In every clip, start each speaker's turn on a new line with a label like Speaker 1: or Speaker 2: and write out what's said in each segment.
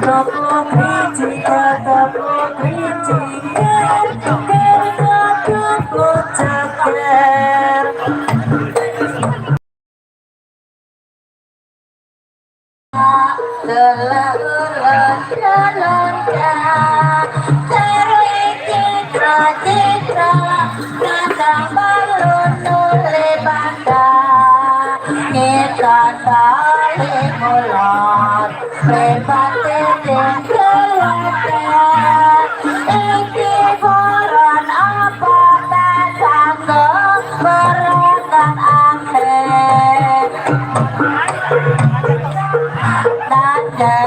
Speaker 1: Ketepuk kelinci, ketepuk kelinci, ker, ker, ketepuk ceker. Citra nanda balun nule banda ngetan balik ngulon prepate den iki boron apa tak sanggup beretan aneh nanda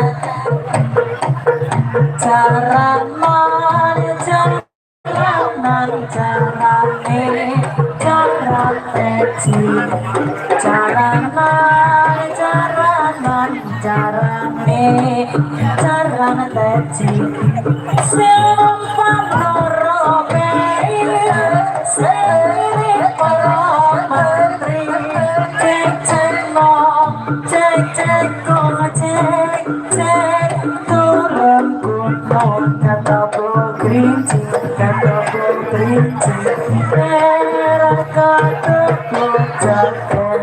Speaker 1: jaranan jaranan jarane jaran teji jaranan jaranan jarane jaran teji sing loro pei sing para menteri cek cek no cek cek ko cek cek turun gunung ketepuk kelinci ketepuk kelinci merah ketepuk ceker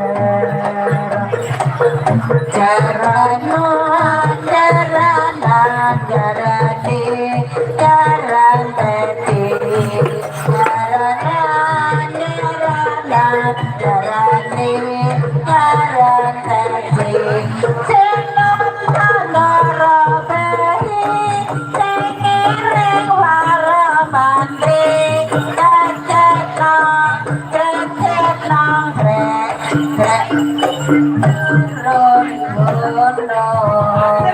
Speaker 1: jaranan jaranan jarane jaran teti jaranan jaranan jarane jaran teti sing nara behi sing ngiring wara mantri cecetno cecetno grek grek turun gunung.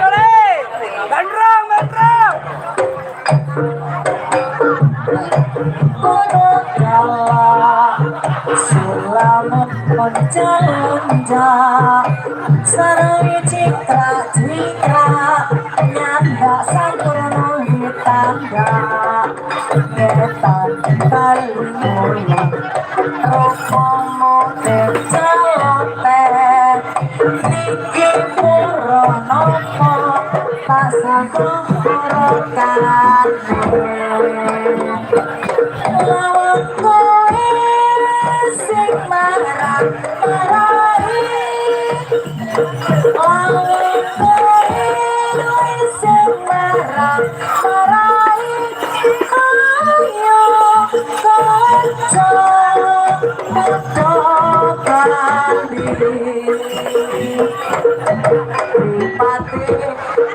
Speaker 2: Bandrong, bandrong.
Speaker 1: Gunung galak sulamun lonja sarwi citra citra nyanda sangkurno tanda ngetan bali mulung rupamu celote niki pura napa tak sanggup lawang kowe sing marah marai lawang kowe sing marah marai ayo kanca padha kali Pati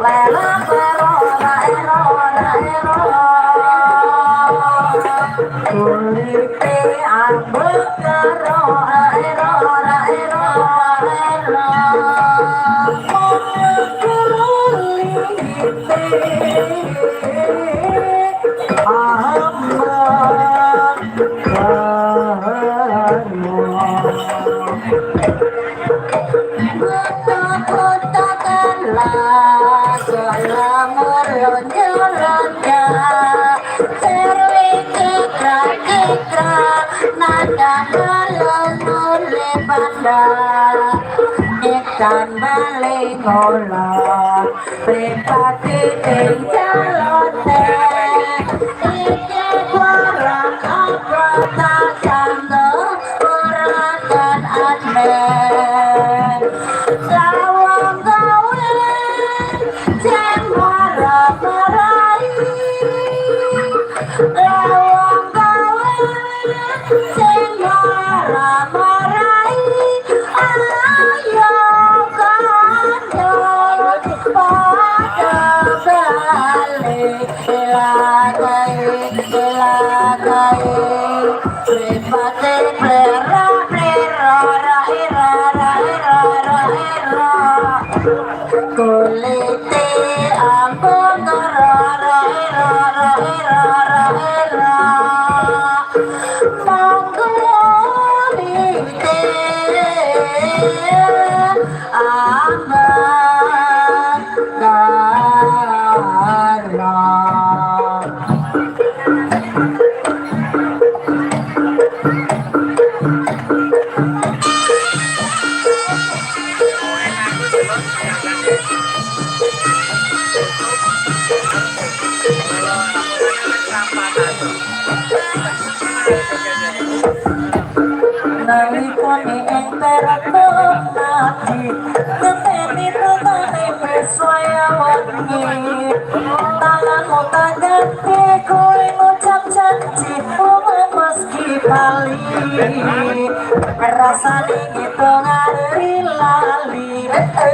Speaker 1: lera lero ra ero ra ero kulite ambek karo ra ero ra ero ra ero kulite ambek karo. Nyetan balik ngolon pripati ting calote iki barang apa tak sanggup gerakan aneh lawang gawe sing marah-marahi lawang gawe sing marah-marahi ayo kanca padha balik lagai lagai pripate plera plera ra ira ra ira ra ira kulite ambung ra ra ira ra ira ra ira monggo lite ambang karna. terto nadi ngenteni tekane wis waya wengi tanganmu tak ganti kowe ngucap janji lunga meski bali rasane ngitungan lali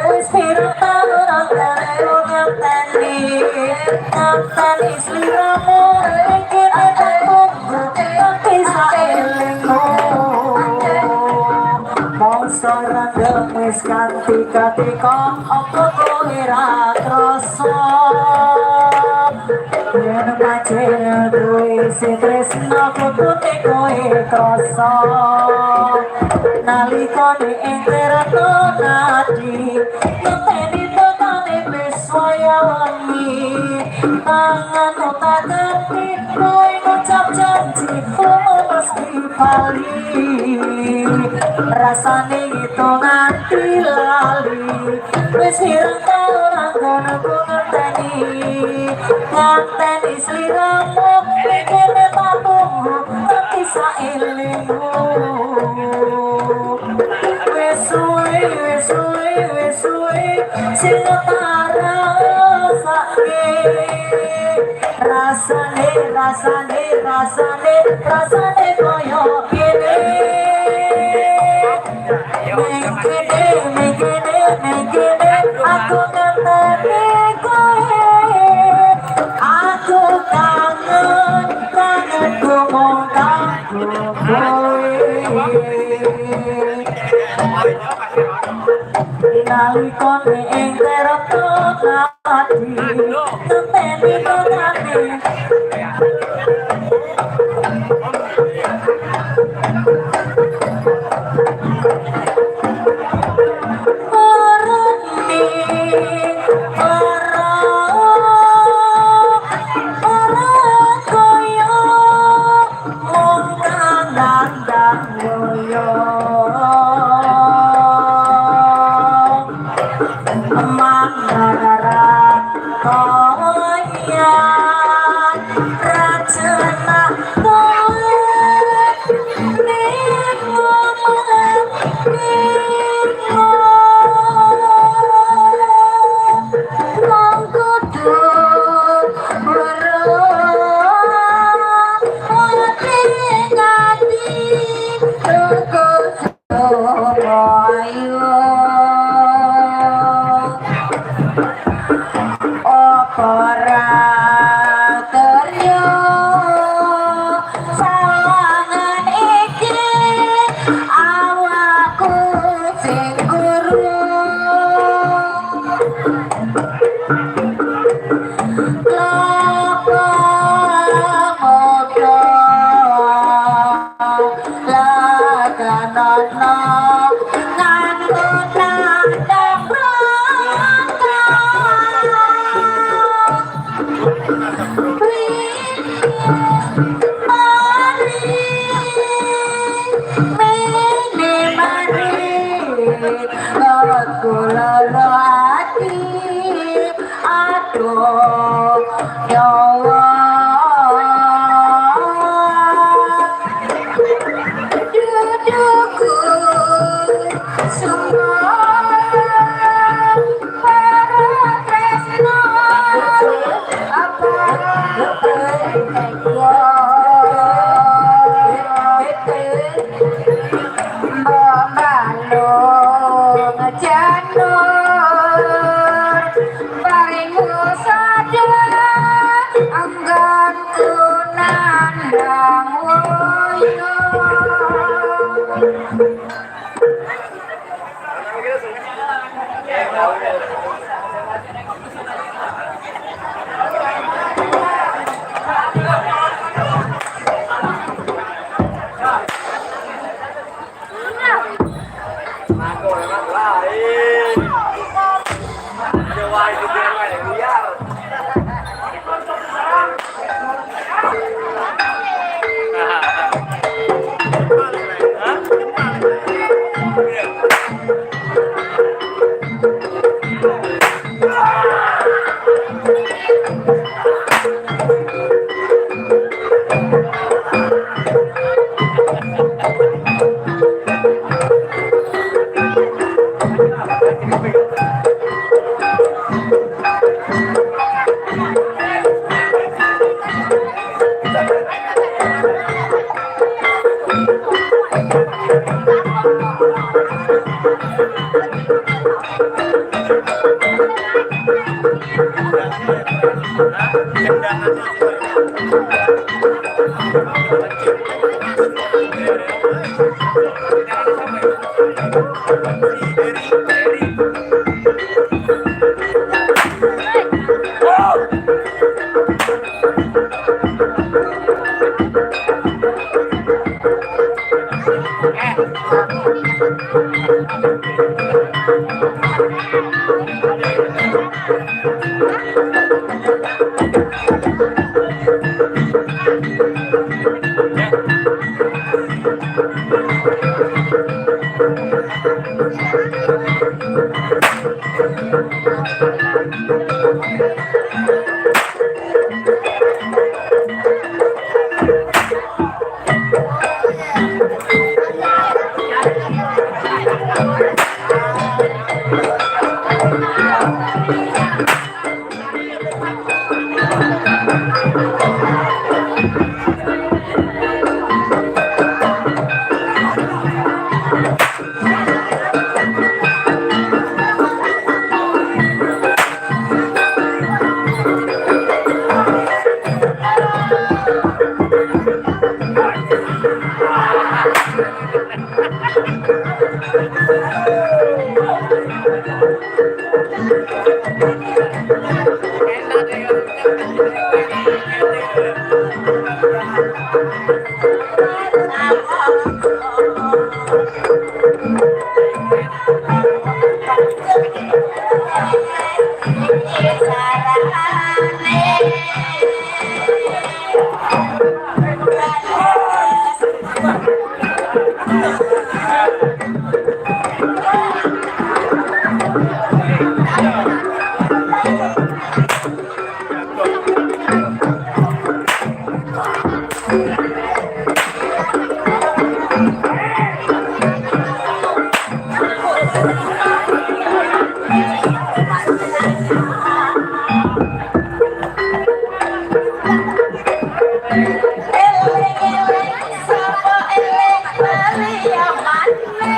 Speaker 1: wis pirang taun ngenteni ngenteni sliramu iki tak tunggu tapi saelingmu mongso randeng wis kanthi katika apa kowe ra krasa yen pancen duwe si tresno kutute kowe krasa nalikane ing terto nadi ngenteni tekane wis waya wengi tanganmu tak ganti kowe ngucap janji lunga meski bali rasane ngitung nganti lali wis pirang taun anggonku ngenteni ngenteni sliramu mikire tak tunggu tapi saelingmu wis suwe wis suwe wis suwe sing tak rasake rasane rasane rasane rasane koyo kene ning kene ning kene ning kene aku ngenteni kowe aku kangen kangenku mung kanggo kowe nalikane ing terto nadi ngenteni tekane. Marani para para kaya mung kang nandang loyo manara kaya rajana kowe ning omah ning wong kudu weruh ati ngati tuku ayu apa ora teryo sawangan iki awakku sing guru klopo moto lakanono nganggo nandang rangka. Mari, mene mari, aku loro ati, aduh, ya Allah. Duduku sungguh para tresno apa Mbok janur paring sadar anggonku nandang woyo. Eling-eling sapa eling bali amane.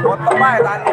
Speaker 2: Potong bae tadi.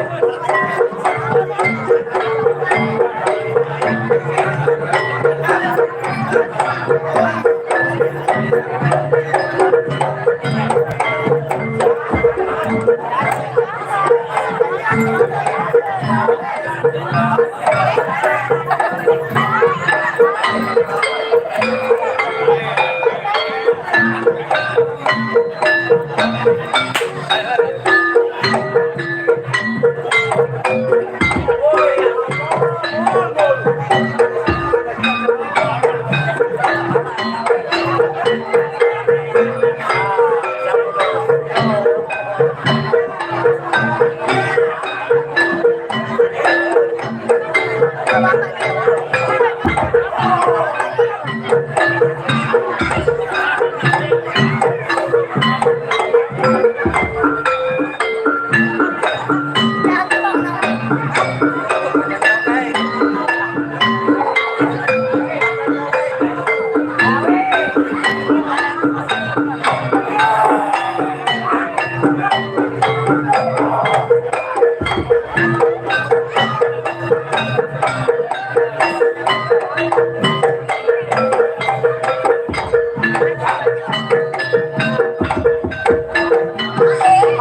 Speaker 1: A E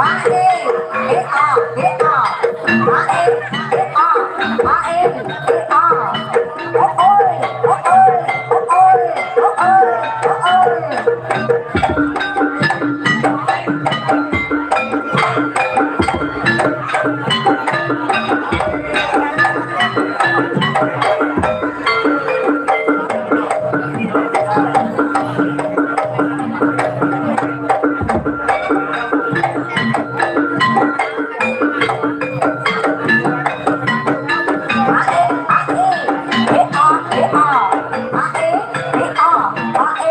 Speaker 1: A A E A A E A. Oh oi, oh oi, oh oi, oh oi, oh oi. A E A E E A E A A E E A A E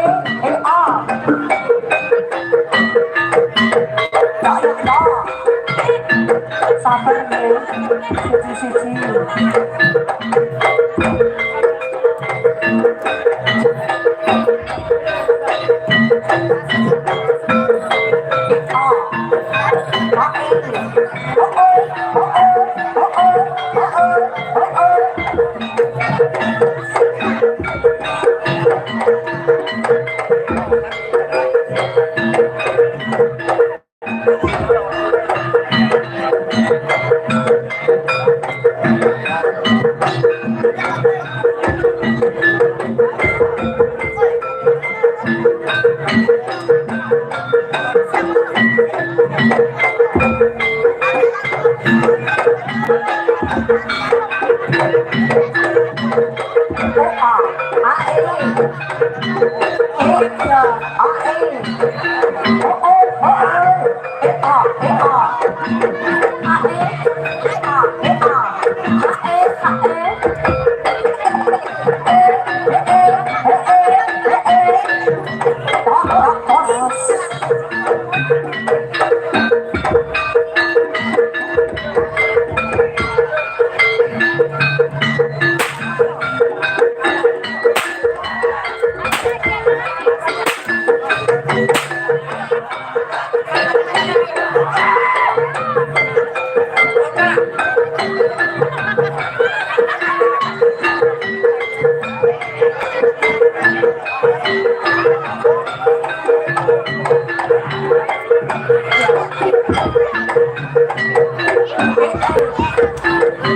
Speaker 1: E A. Tok tok tok. Sabar nggih. Siji-siji. A A E. Oh oh oh oh oh oh oh oh. O A A E E A E O O O E A E A A E A E A A E A E E E E E. Tok tok tok.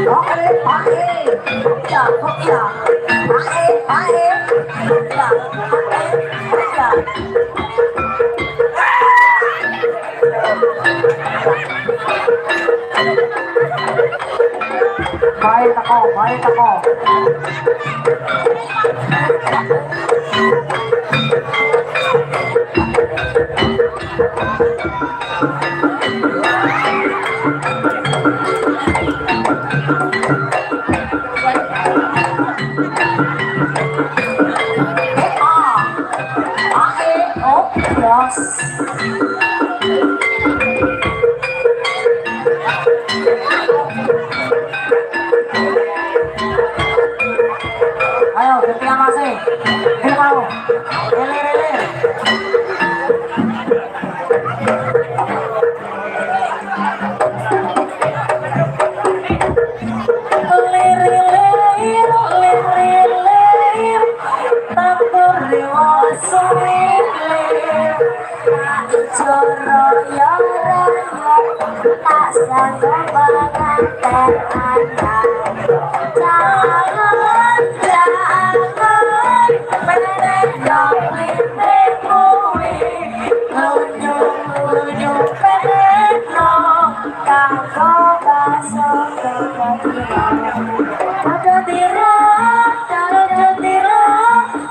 Speaker 1: O E A E Ya ya A E A E Ya A E Ya. Bait ako, bait ako. E A A E O Yes. Ayo, gantian masih. Ini mau. Elir, elir. Lir, lir, lir, lir. Tambur dewasa lir. Tak coro ya raya. Tak sanggup pengantin anyar. Jangan, jangan penek klite kuwi. Lunyu-lunyu penekno kanggo basuh kepatihan. Aja tiru, aja tiru,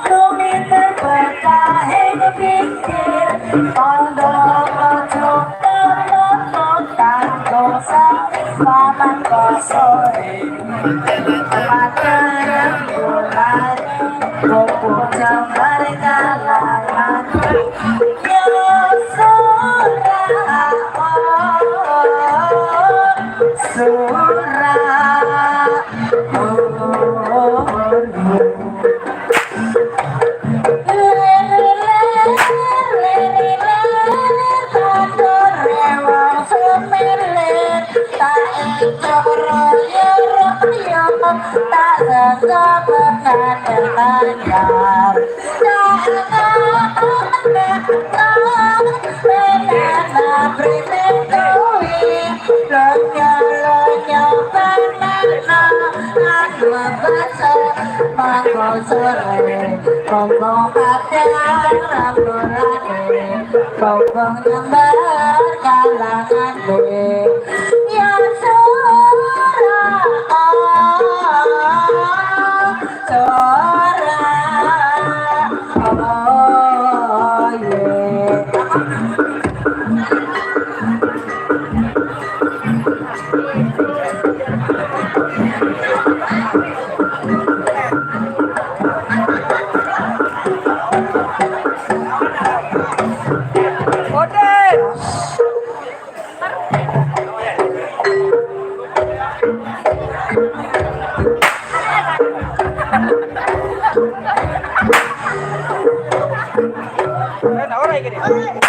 Speaker 1: lumiter berkah ing pikir. Tondo aja temono kanggo paman kosore. Pakarembulan kupu jembar kalangan. Ya surah, surah, tak Pengantin Oh yeah.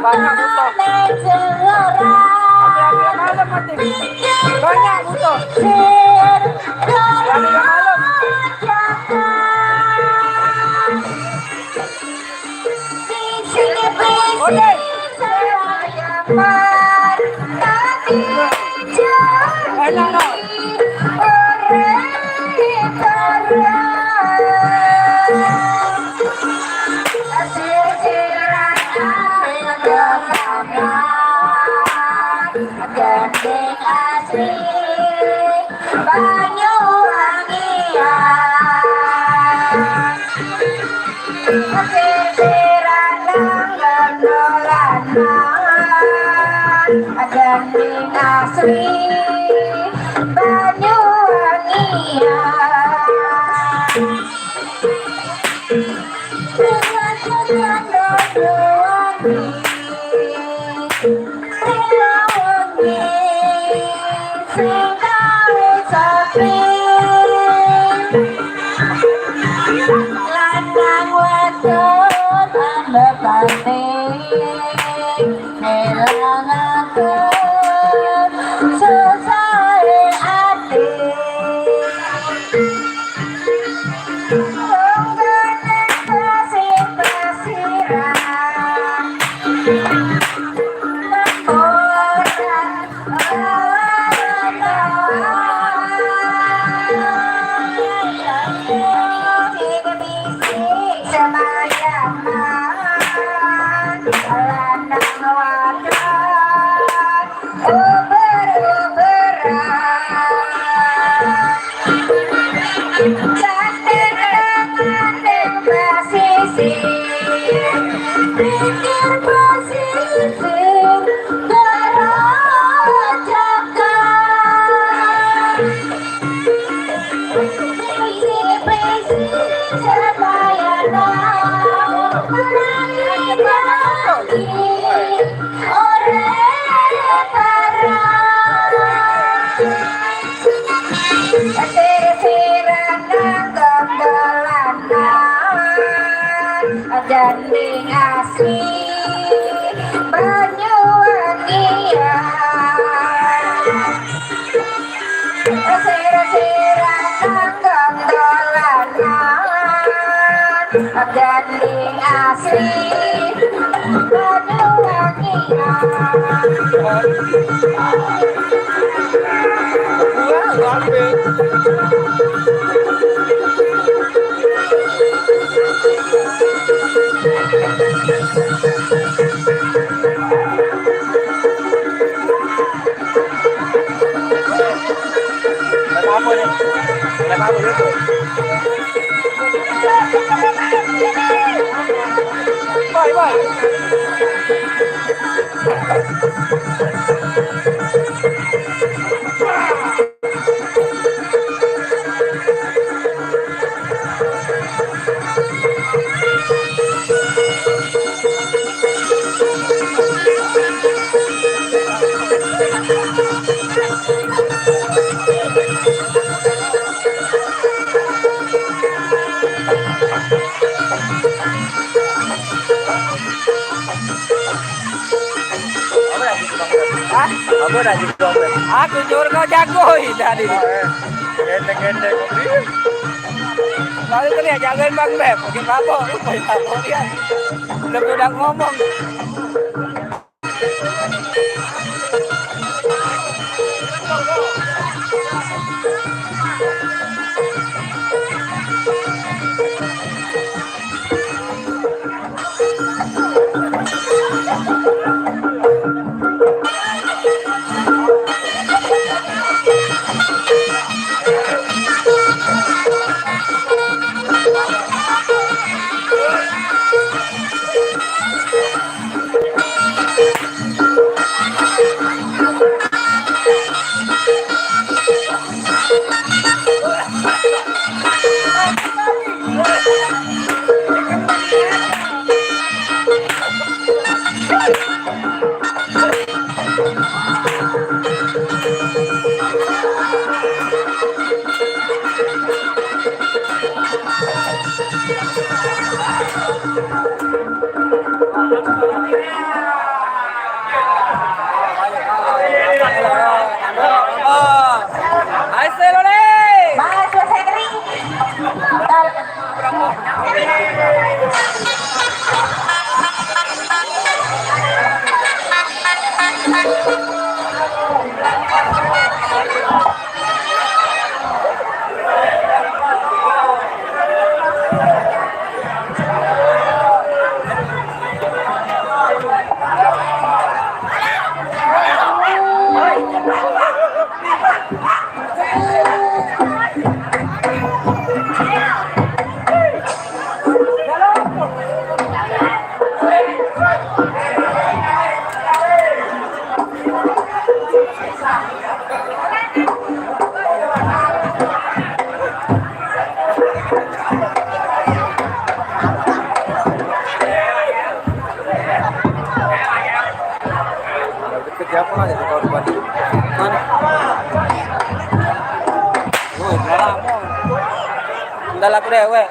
Speaker 2: Banyak butuh. Banyak butuh.
Speaker 1: Gandeng asli Banyuwangian. Lanang wadon ambekane nelangaken sesae ati. Longgane pasir-pasiran Pikir pasisir gerajakan. Gandeng asli Banyuwangian. Sir-siran nang dolanan gandeng asli Banyuwangian.
Speaker 2: Wah, apik. Apa nih? Apa itu? Bye bye.
Speaker 3: Hah?
Speaker 2: Apa dah juga?
Speaker 3: Aku jur kau jago tadi.
Speaker 2: Gendeng-gendeng.
Speaker 3: Lalu kan ya jagain Bang Beb, pakai mabok, lupa mabok dia. Belum udah ngomong. Ayo lore.
Speaker 1: Mas Seri.
Speaker 3: Sandal aku dewek.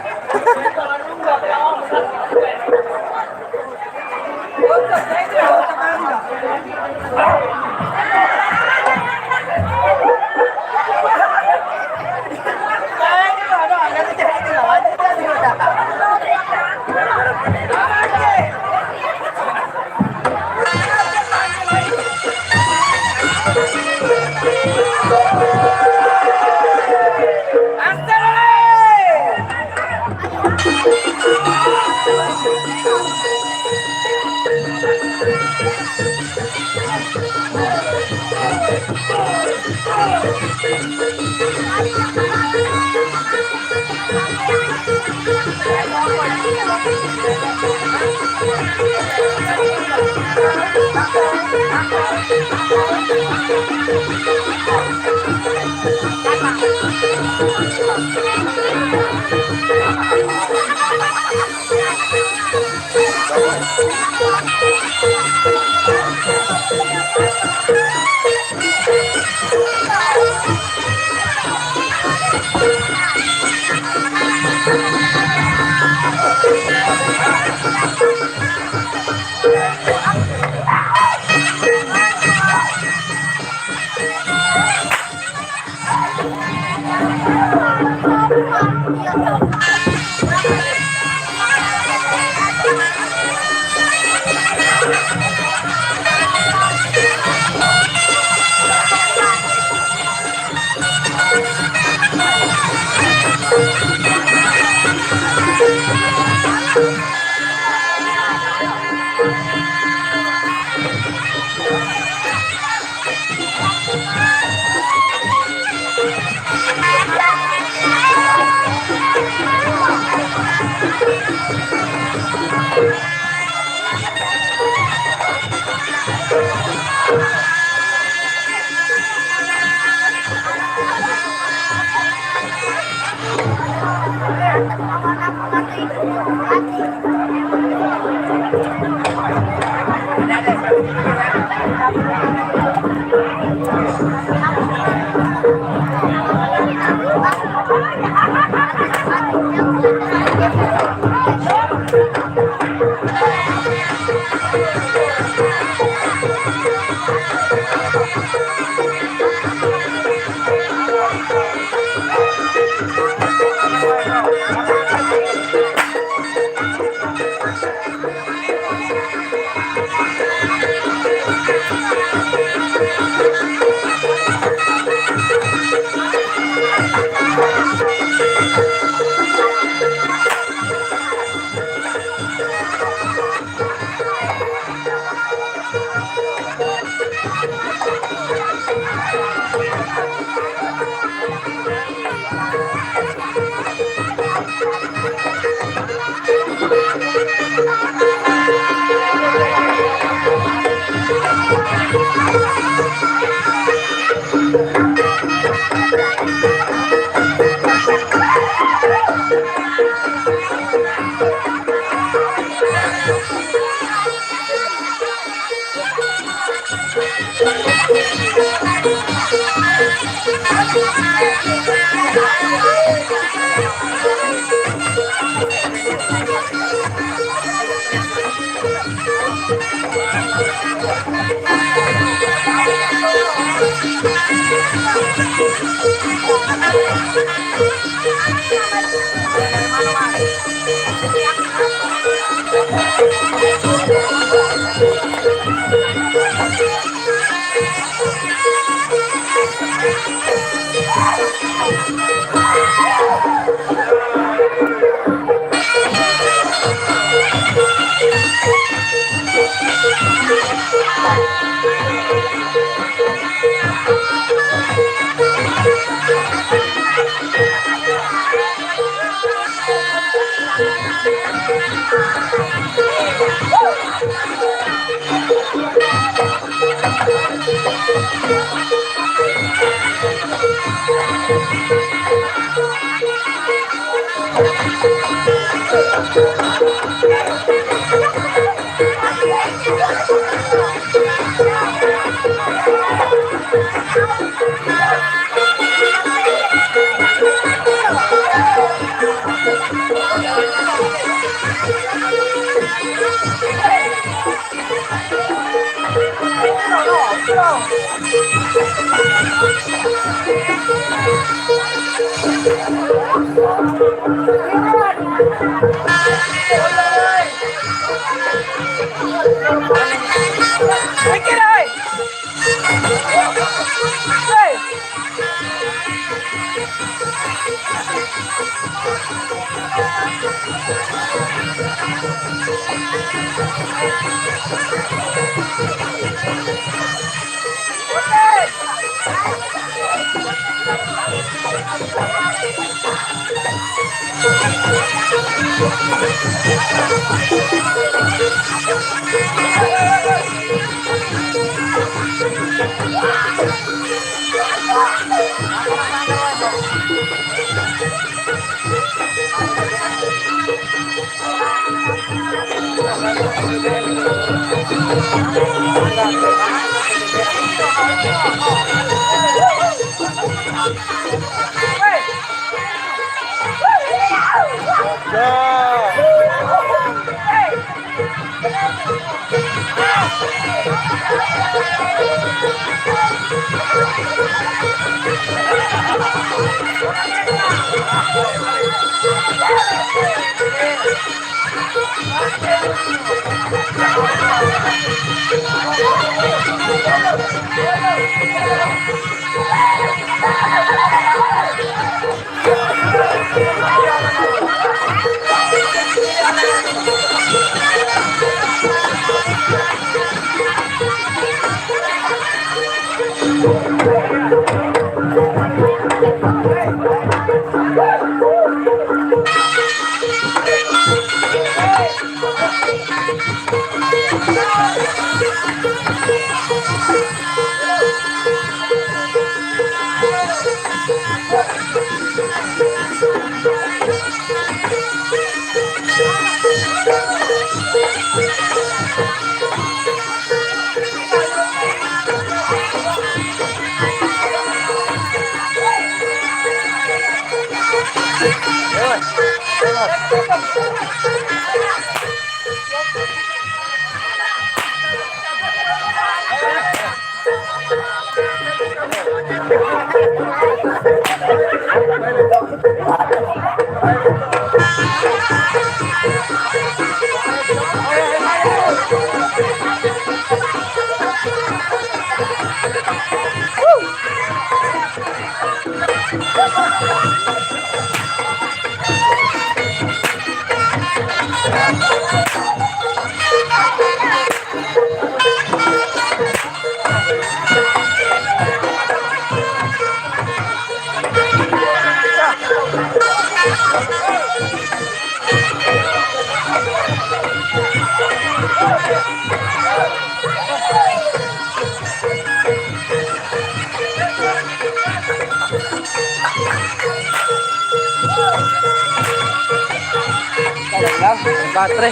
Speaker 3: Lang, baterai.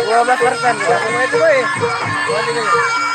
Speaker 3: 12%. Itu, boy.